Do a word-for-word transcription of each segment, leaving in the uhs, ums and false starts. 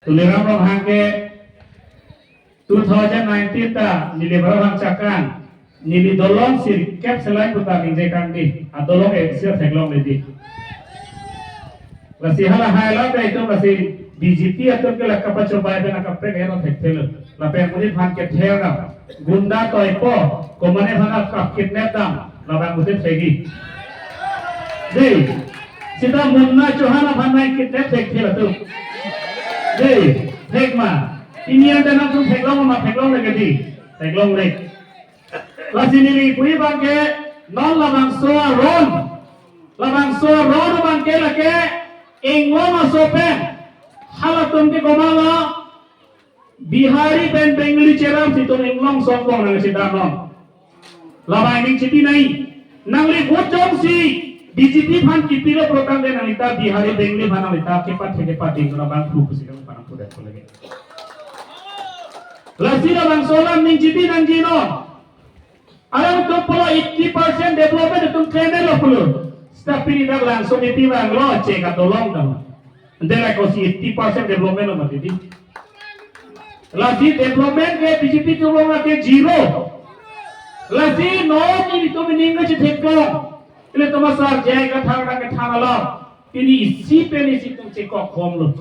Tuliram Ronghang ke two thousand nineteen ta neli bharang chakang, neli dolong sirkep selai puta ningje kangdi, adolong eksir theklongledi. Lasi hala hai la ta itum lasi B J P atum ke la kapachobai pen akaprek eno thekthelo. Lapen monit aphan kether na gunda toipo, komatne aphan akap kidnap dam, labang utit thegi. Dei, sita Munna Chauhan aphan nai kidnap thekthelo tu. Dei, thek ma. Pini ante nangtum theklong ma, theklongle kedi. Theklongle. Lasi neli pu-i abang ke non labangso aron. Labangso aron abang ke lake inglong aso pen. Halatum ke komatlo Bihari pen Bengali cheram si itum inglong sokbong nang si danon. Labang ning chipi nai. Nangli vote jongsi B J P aphan kipilo protang de nangli ta Bihari Bengali aphan nangli ta kepat he kepat ding kena bang phu pusi kami panang pudet lagi. Lasi labangso alam ning chipi nangji non. Alangtum pulo eighty percent development itum klemelo pulo. Seta pini dak Langsomepi vanglo che ka dolong dam. Ante la kosi eighty percent development lo mati di. Lasi development ke B J P atum along ke zero. Lasi non nelitum ning kachethekpo. Ilitum asar J I Kathar dak kethan alam. Pini isi pen isi itum chekok bomlo.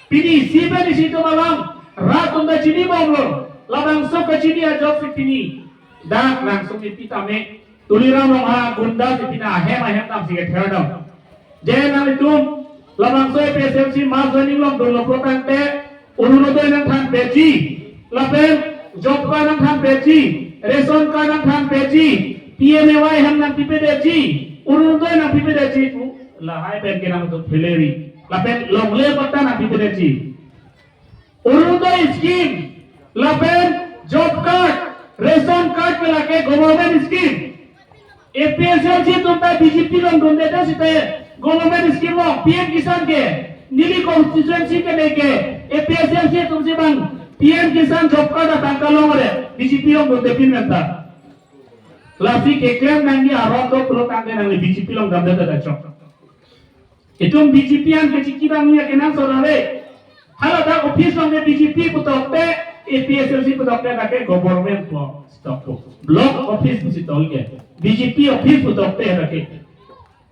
Pini isi pen isi itum alam rat atum ta chinibomlo. Labangso kachini ajoksi pini dak Langsomepi tame Tuliram Ronghang gunda si pini ahem ahem dam si kether dam. Je nanglitum labangso A P H L C mass joining along dunlo protang te Orunodoi nangthan peji, lapen job card nangthan peji, ration card nangthan peji, P M A Y hem nangpipedeji, Orunodoi nangpipedeji pu lahai pen ke nangtum pheleri. Lapen longle patta nangpipedeji. Orunodoi scheme, lapen job card, ration card ke lake government scheme. A P H L C atum ta B J P along dunde ta sita government scheme lo, P M Kisan ke, neli constituency ke neke, A P H L C atum si bang, P M Kisan job card atangka longre, B J P along dundepin menta. Lasi keklem nangji aron do pulo tangte nangli B J P along damde ta chok. Itum B J P an kachiki bang ya kenang sora re. Hala dak office along ke B J P putok te, A P H L C putok te dak ke government po stok po. Block office pusi tol ke. B J P office putok te dak ke.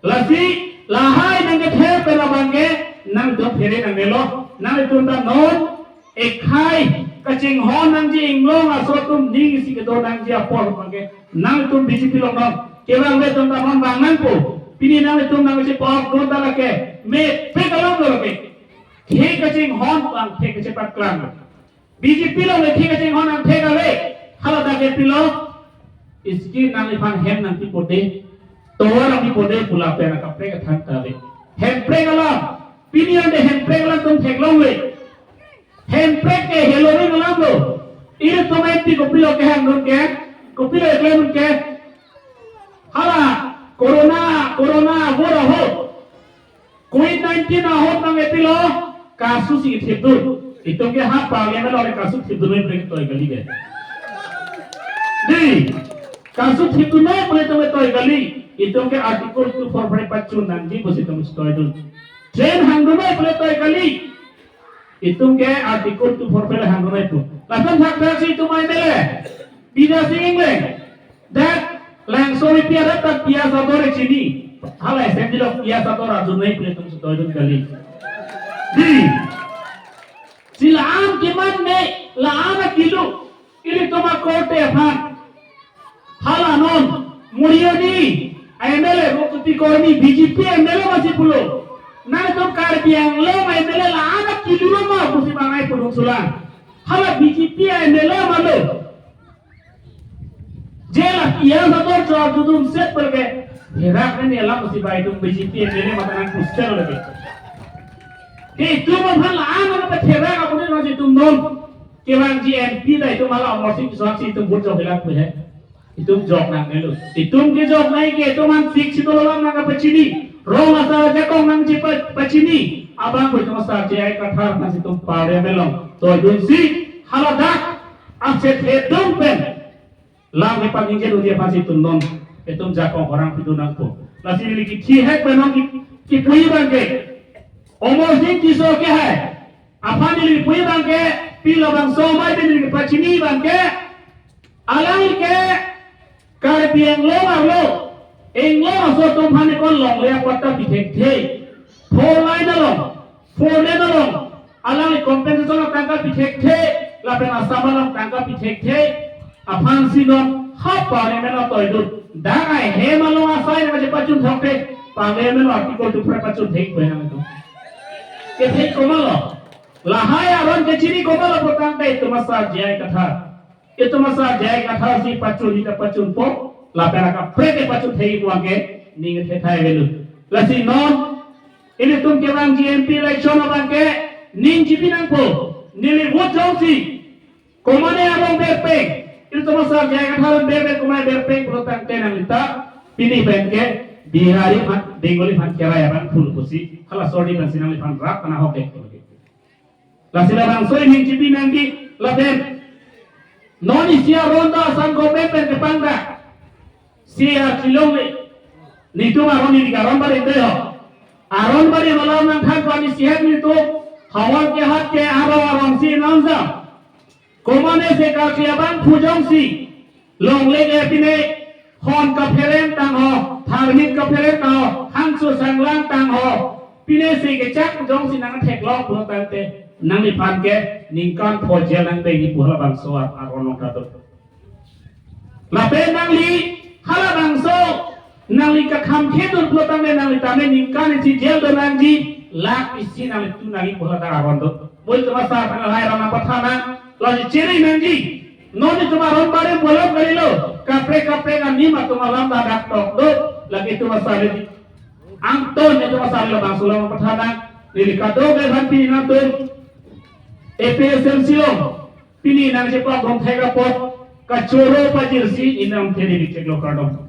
Lasi lahai nangkether pen abang ke nangtum phere nangnelo. Nanglitum ta non ekhai kachinghon nangji inglong aso atum ning isi kedo nangji apor abang ke nangtum B J P along non. Kevang ve atum ta non bang nangpo. Pini nangtum nangchepok don ta lake. Mepik alam lo lake. Khei kachinghon abang khei kachepat klang. B J P along khei kachinghon abang thek ave. Hala dak ke pilo. Scheme nangliphan hem nangpipo de. Tovar nangpipo de pu lapen akaprek kethan ta ave. Hemprek alam. Pini ante hemprek alam itum theklongle. Hemprek ke heloving alam lo. Ilitum M P kopilo kehangdun ke, kopilo klemdun ke. Hala, corona, corona, ahut ahut. Covid nineteen ahut nang epilo, kasu si thipdun. Itum ke ha parliament along kasu thipdun noi pen toi kali ke. Dei, kasu thipdun noi pen itum toi kali. Itum ke article two four five pachun nangji pusi itum toidun. Train hangdun noi pen toi kali. Itum ke article two four five hangdun noi pu. Lason thakthak si itum M L A Bidya Sing Engleng. Dak Langsomepi arat ta piyaj ador chini. Hala assembly along piyaj ador arjunoi pen itum si toidun kali. Dei. Si la-an kiman ne, la-an akilo. Ilitum akorte aphan. Hala non, Morioni, M L A, Rupati Kormi, B J P M L A masi pulo. Nangtum Karbi Anglong M L A la-an akilo ma pusi bangai pudun sulang. Hala B J P M L A ma lo. Je la piyaj ador cho dudum set perke. Herak ne alam masi bai tum B J P M L A mata nangpustel lagi. Ke itum aphan la-an nangpatherak apuni nang itum non. Kevangji M P ta itum hala Amarsing Tisso si itum vote jok hilak pu he. Itum jok nangnelo. Itum ke jok nai ke itum an fix itum alam nangkapachini. Rong asar ajakong nangchepa-, pachini. Abang pu itum asar J I Kathar aphan si itum parliament along toidun si hala dak aset hedong pen. Lam ke paningje dunji aphan si itum non. Itum jakong orang pidun nangpo. Lasi neli kithihek pen non ki, kipu-i abang ke. Amarsing Tisso ke hai. Aphan neli puji abangke, pilo bangso mai neli pachini abangke, alangli ke Karbi Anglong arlo, Anglong aso atum aphan ekon longle apatta pithekthe. Four lane along, four lane along, alangli compensation atangka pithekthe, lapen Assam along tangka pithekthe. Aphansi non ha parliament atoidun. Dak ahem along asai nangkachepachun thakte, parliament article two pura pachun thek pu nang itu. Kethek komatlo? Lahai aron kechini komatlo putangte itum asar J I Kathar. Itum asar J I Kathar si pachun hita pachunpo, lapen akaprek kepachun thek pu abangke ning thethai avelo. Lasi non, ilitum kevangji M P election abangke ning chipi nangpo, neli vote jongsi, komane arong berpeng, ilitum asar J I Kathar berpeng, komane berpeng pulotangte nanglita, pini pen ke Bihari aphan, Bengali aphan kerai abang phul pusi, hala sorry bangsi nangliphan rat ana hok dek. Lasi labangso ning chipi nangji lapen non isi aron ta Assam government pen kepangdak. Si archilongle. Netum aron neli ke aron barim dei ho. Aron barim alam nangthan pa ni sihat netum. Hawan ke hat ke arong arong si nonjam. Komane se Karbi abangphu jongsi longle ke pine hon kaphereng tang ho, tharmit kaphereng tang ho, hangso sanglang tang ho. Pine se kechak jongsi nangtheklong pulotangte nangliphan ke ningkan pho jail nangbeji pu halabangso aron nangkado. Lapen nangli halabangso nangli kakhangkhe dun pulotangte nangli tame ningkan isi jail do nangji, lakh isi nanglitum nangji pu halata aron do. Mo itum asar aphan lahai aron nangpathan nang, lasi chiri nangji. Non itum aron barim bolong kalilo, kaprek kaprek anim atum alam ta dak tok do, lake itum asar angton itum asar labangso alam pathan nang, neli kadokave aphan pini nangtum A P H L C along pini nangchepabom thek apot kachoro pajirsi inam theri dikcheklo kardom.